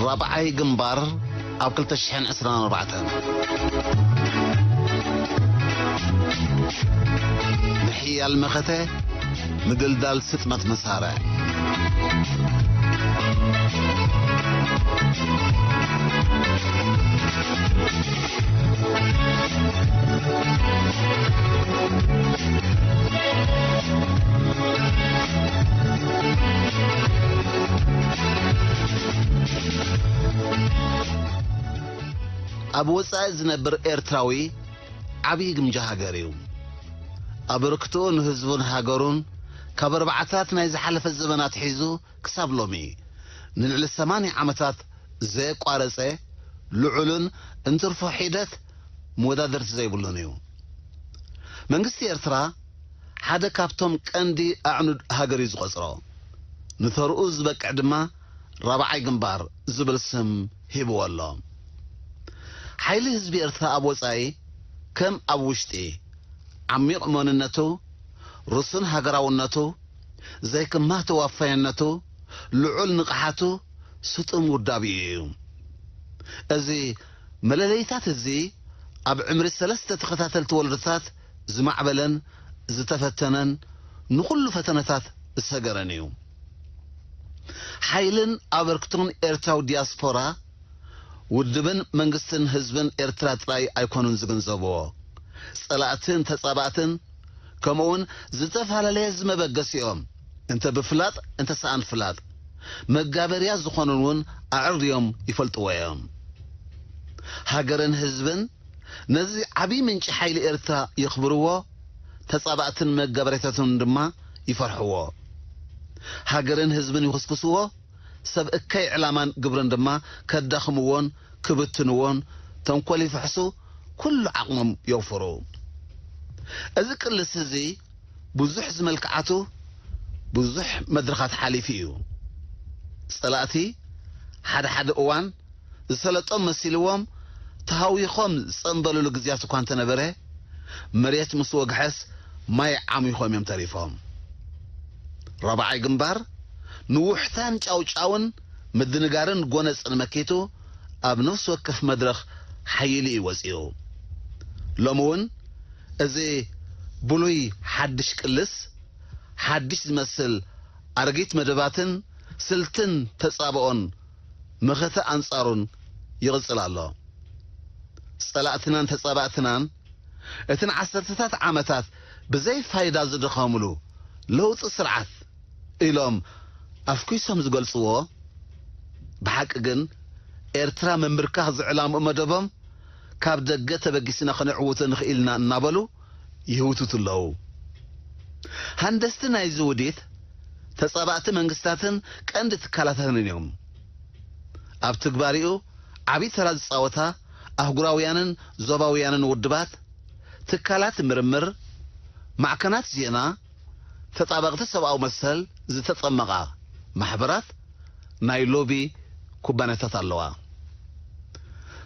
ራብዓይ ግንባር ኣብ ክልተ ሽሕን ዕስራን ኣርባዕተን። ምሕያል መኸተ፣ ምድልዳል ስጥመት መሳርዕ። ኣብ ወጻኢ ዝነብር ኤርትራዊ ዓብዪ ግምጃ ሃገር እዩ። ኣበርክትኡ ንህዝቡን ሃገሩን ካብ ኣርባዓታት ናይ ዝሓለፈ ዘበናት ሒዙ ክሳብ ሎሚ ንልዕሊ ሰማንያ ዓመታት ዘየቋረጸ ልዑልን እንትርፎ ሒደት መወዳደርቲ ዘይብሉን እዩ። መንግስቲ ኤርትራ ሓደ ካብቶም ቀንዲ ኣዕኑድ ሃገር እዩ ዝቖጽሮ። ንተርኡ ዝበቅዕ ድማ ራብዓይ ግንባር ዝብል ስም ሂብዎ ኣሎ። ሓይሊ ህዝቢ ኤርትራ ኣብ ወጻኢ ከም ኣብ ውሽጢ ዓሚቕ መንነቱ፣ ርሱን ሃገራውነቱ፣ ዘይክማህ ተዋፋይነቱ፣ ልዑል ንቕሓቱ፣ ስጡም ውዳቢኡ እዩ። እዚ መለለይታት እዚ ኣብ ዕምሪ ሰለስተ ተኸታተልቲ ወለዶታት ዝማዕበለን ዝተፈተነን ንኹሉ ፈተነታት ዝሰገረን እዩ። ሓይልን ኣበርክቶን ኤርትራዊ ዲያስፖራ ውድብን መንግስትን ህዝብን ኤርትራ ጥራይ ኣይኮኑን ዝግንዘብዎ። ጸላእትን ተጻባእትን ከምኡውን ዝተፈላለየ ዝመበገሲኦም እንተ ብፍላጥ እንተ ሰኣን ፍላጥ መጋበርያ ዝኾኑን እውን ኣዕርዮም ይፈልጥዎ እዮም። ሃገርን ህዝብን ነዚ ዓብዪ ምንጪ ሓይሊ ኤርትራ የኽብርዎ፣ ተጻባእትን መጋበርያታቱን ድማ ይፈርሕዎ። ሃገርን ህዝብን ይኹስኩስዎ፣ ሰብ እከይ ዕላማን ግብርን ድማ ከዳኽምዎን ክብትንዎን ተንኮል ይፍሕሱ፣ ኩሉ ዓቕሞም የውፍሩ። እዚ ቅልስ እዚ ብዙሕ ዝመልክዓቱ ብዙሕ መድረኻት ሓሊፉ እዩ። ጸላእቲ ሓደ ሓደ እዋን ዝሰለጦም መሲልዎም ተሃዊኾም ዝጸንበልሉ ግዜያት እኳ እንተነበረ፣ መሬት ምስ ወግሐስ ማይ ዓሚኾም እዮም ተሪፎም። ራብዓይ ግንባር ንውሕታን ጫውጫውን ምድንጋርን ጎነጽን መኪቱ ኣብ ነፍሲ ወከፍ መድረኽ ሓይሊ እዩ ወጺኡ። ሎሚ እውን እዚ ብሉይ ሓድሽ ቅልስ፣ ሓድሽ ዝመስል ኣረጊት መደባትን ስልትን ተጻብኦን መኸተ ኣንጻሩን ይቕጽል ኣሎ። ጸላእትናን ተጻባእትናን እቲ ንዓሰርተታት ዓመታት ብዘይ ፋይዳ ዝደኸምሉ ለውጢ ስርዓት ኢሎም ኣፍኲሶም ዝገልጽዎ፣ ብሓቂ ግን ኤርትራ ምምብርካኽ ዝዕላምኡ መደቦም ካብ ደገ ተበጊስና ከነዕውቶ ንኽኢልና እናበሉ ይህውትቱ ኣለዉ። ሃንደስቲ ናይዚ ውዲት ተጻባእቲ መንግስታትን ቀንዲ ትካላታትን እዮም። ኣብ ትግባሪኡ ዓቢ ተራ ዝጻወታ ኣህጉራውያንን ዞባውያንን ውድባት፣ ትካላት ምርምር፣ ማዕከናት ዜና፣ ተጣበቕቲ ሰብኣዊ መሰል ዝተጸመቓ ማሕበራት፣ ናይ ሎቢ ኩባንያታት ኣለዋ።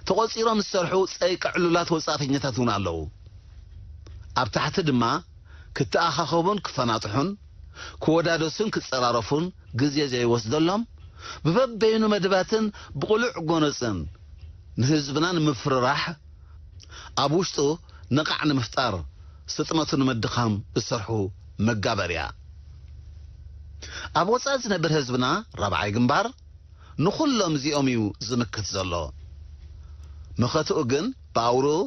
ተቖጺሮም ዝሰርሑ ጸይቂ ዕሉላት ወጻእተኛታት እውን ኣለዉ። ኣብ ታሕቲ ድማ ክተኣኻኸቡን ክፈናጥሑን፣ ክወዳደሱን ክጸራረፉን ግዜ ዘይወስደሎም፣ ብበበይኑ መደባትን ብቕሉዕ ጎነጽን ንህዝብና ንምፍርራሕ፣ ኣብ ውሽጡ ነቓዕ ንምፍጣር፣ ስጥመቱ ንምድኻም ዝሰርሑ መጋበርያ። ኣብ ወጻኢ ዝነብር ህዝብና ራብዓይ ግንባር ንኹሎም እዚኦም እዩ ዝምክት ዘሎ። መኸትኡ ግን ብኣውርኡ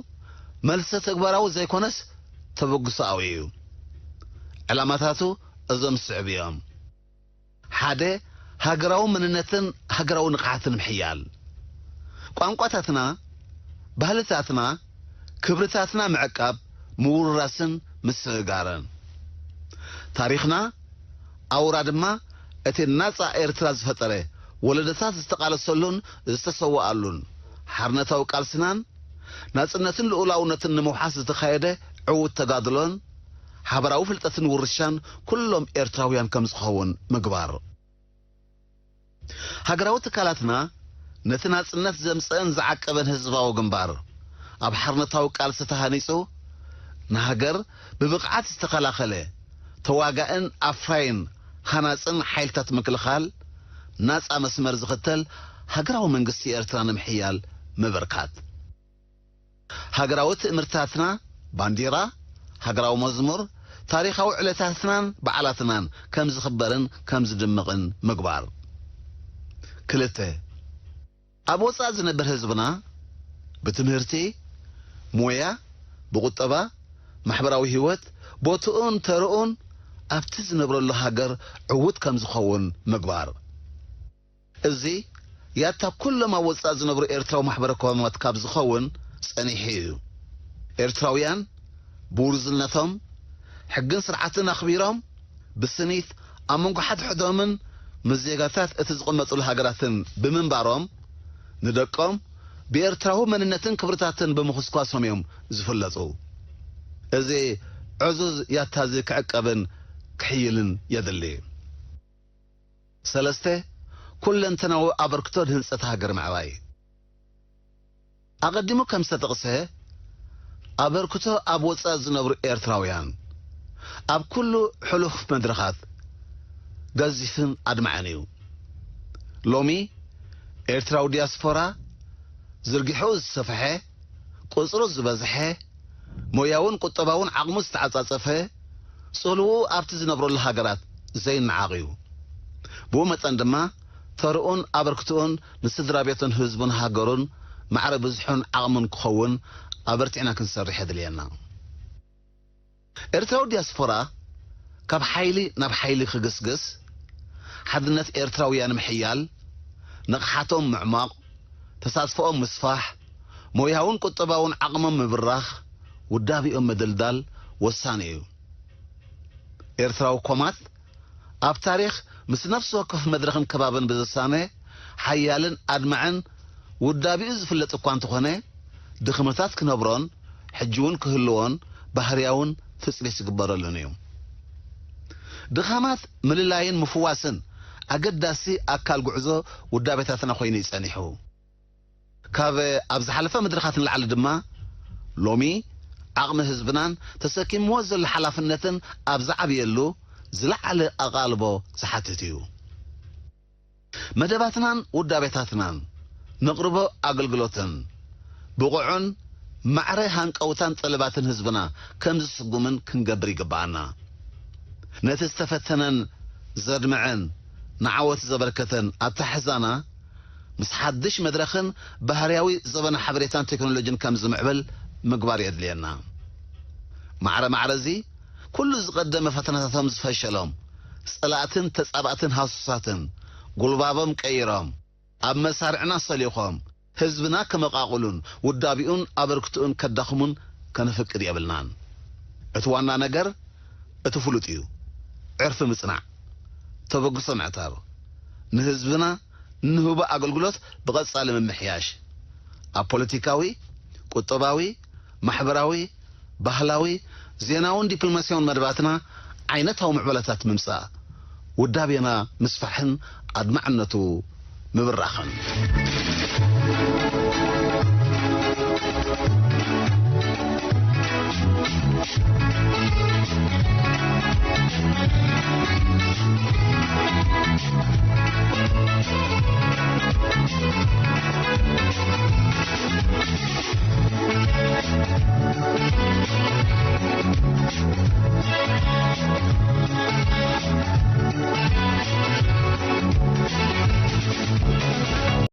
መልሰ ተግባራዊ ዘይኮነስ ተበግሶኣዊ እዩ። ዕላማታቱ እዞም ዝስዕቡ እዮም። ሓደ፣ ሃገራዊ መንነትን ሃገራዊ ንቕሓትን ምሕያል። ቋንቋታትና፣ ባህልታትና፣ ክብርታትና ምዕቃብ፣ ምውርራስን ምስግጋርን። ታሪኽና ኣውራ ድማ እቲ ናጻ ኤርትራ ዝፈጠረ፣ ወለዶታት ዝተቓለሰሉን ዝተሰወኣሉን ሓርነታዊ ቃልስናን ናጽነትን ልኡላውነትን ንምውሓስ ዝተኻየደ ዕዉት ተጋድሎን ሓበራዊ ፍልጠትን ውርሻን ኩሎም ኤርትራውያን ከም ዝኸውን ምግባር። ሃገራዊ ትካላትና ነቲ ናጽነት ዘምጸአን ዝዓቀበን ህዝባዊ ግንባር ኣብ ሓርነታዊ ቃልሲ ተሃኒጹ ንሃገር ብብቕዓት ዝተኸላኸለ ተዋጋእን ኣፍራይን ሃናጽን ሓይልታት ምክልኻል ናጻ መስመር ዝኽተል ሃገራዊ መንግስቲ ኤርትራ ንምሕያል ምብርካት። ሃገራዊ ትእምርታትና፣ ባንዲራ፣ ሃገራዊ መዝሙር፣ ታሪኻዊ ዕለታትናን በዓላትናን ከም ዝኽበርን ከም ዝድምቕን ምግባር። ክልተ፣ ኣብ ወጻኢ ዝነብር ህዝብና ብትምህርቲ፣ ሞያ፣ ብቁጠባ፣ ማሕበራዊ ህይወት፣ ቦትኡን ተርኡን ኣብቲ ዝነብረሉ ሃገር ዕዉት ከም ዝኸውን ምግባር። እዚ ያታ ኩሎም ኣብ ወጻኢ ዝነብሩ ኤርትራዊ ማሕበረ ኮማት ካብ ዝኸውን ጸኒሑ እዩ። ኤርትራውያን ብውርዝነቶም ሕግን ስርዓትን ኣኽቢሮም ብስኒት ኣብ መንጎ ሓድሕዶምን ምስ ዜጋታት እቲ ዝቕመጡሉ ሃገራትን ብምንባሮም ንደቆም ብኤርትራዊ መንነትን ክብርታትን ብምኹስኳሶም እዮም ዝፍለጡ። እዚ ዕዙዝ ያታ እዚ ክዕቀብን ክሕይልን የድሊ። ሰለስተ፣ ኩለንተናዊ ኣበርክቶ ንህንጸት ሃገር ምዕባይ። ኣቐዲሙ ከም ዝተጠቕሰ፣ ኣበርክቶ ኣብ ወጻኢ ዝነብሩ ኤርትራውያን ኣብ ኩሉ ሕሉፍ መድረኻት ገዚፍን ኣድማዕን እዩ። ሎሚ ኤርትራዊ ዲያስፖራ ዝርግሕኡ ዝሰፍሐ፣ ቁጽሩ ዝበዝሐ፣ ሞያውን ቁጠባውን ዓቕሙ ዝተዓጻጸፈ፣ ጽልውኡ ኣብቲ ዝነብረሉ ሃገራት ዘይነዓቕ እዩ። ብኡ መጠን ድማ ተርኡን ኣበርክትኡን ንስድራ ቤቱን ህዝቡን ሃገሩን ማዕረ ብዝሑን ዓቕሙን ክኸውን ኣበርቲዕና ክንሰርሕ የድልየና። ኤርትራዊ ዲያስፖራ ካብ ሓይሊ ናብ ሓይሊ ክግስግስ፣ ሓድነት ኤርትራውያን ምሕያል፣ ንቕሓቶም ምዕማቕ፣ ተሳትፎኦም ምስፋሕ፣ ሞያውን ቁጠባውን ዓቕሞም ምብራኽ፣ ውዳቢኦም ምድልዳል ወሳኒ እዩ። ኤርትራዊ ኮማት ኣብ ታሪኽ ምስ ነፍሲ ወከፍ መድረኽን ከባብን ብዝሳነ ሓያልን ኣድማዕን ውዳቢኡ ዝፍለጥ እኳ እንተኾነ፣ ድኽመታት ክነብሮን ሕጂ እውን ክህልዎን ባህርያውን ትጽቢት ዝግበረሉን እዩ። ድኻማት ምልላይን ምፍዋስን ኣገዳሲ ኣካል ጉዕዞ ውዳቤታትና ኮይኑ እዩ ጸኒሑ። ካብ ኣብ ዝሓለፈ መድረኻት ንላዕሊ ድማ ሎሚ ዓቕሚ ህዝብናን ተሰኪምዎ ዘሎ ሓላፍነትን ኣብ ዝዓብየሉ ዝለዓለ ኣቓልቦ ዝሓትት እዩ። መደባትናን ውዳቤታትናን ነቕርቦ ኣገልግሎትን ብቑዕን ማዕረ ሃንቀውታን ጠለባትን ህዝብና ከም ዝስጉምን ክንገብር ይግብኣና። ነቲ ዝተፈተነን ዘድምዐን ንዓወት ዘበርከተን ኣተሓሕዛና ምስ ሓድሽ መድረኽን ባህርያዊ ዘበነ ሓበሬታን ቴክኖሎጂን ከም ዝምዕብል ምግባር የድልየና። ማዕረ ማዕረ እዚ ኩሉ ዝቐደመ ፈተናታቶም ዝፈሸሎም ጸላእትን ተጻባእትን ሃሱሳትን ጉልባቦም ቀይሮም ኣብ መሳርዕና ሰሊኾም ህዝብና ከመቓቕሉን ውዳቢኡን ኣበርክትኡን ከዳኽሙን ከነፍቅድ የብልናን። እቲ ዋና ነገር እቲ ፍሉጥ እዩ። ዕርፊ ምጽናዕ፣ ተበግሶ ምዕታር፣ ንህዝብና ንህቦ ኣገልግሎት ብቐጻሊ ምምሕያሽ፣ ኣብ ፖለቲካዊ፣ ቁጠባዊ፣ ማሕበራዊ፣ ባህላዊ፣ ዜናውን ዲፕሎማስያውን መደባትና ዓይነታዊ ምዕባለታት ምምጻእ፣ ውዳቤና ምስፋሕን ኣድማዕነቱ ምብራኽን።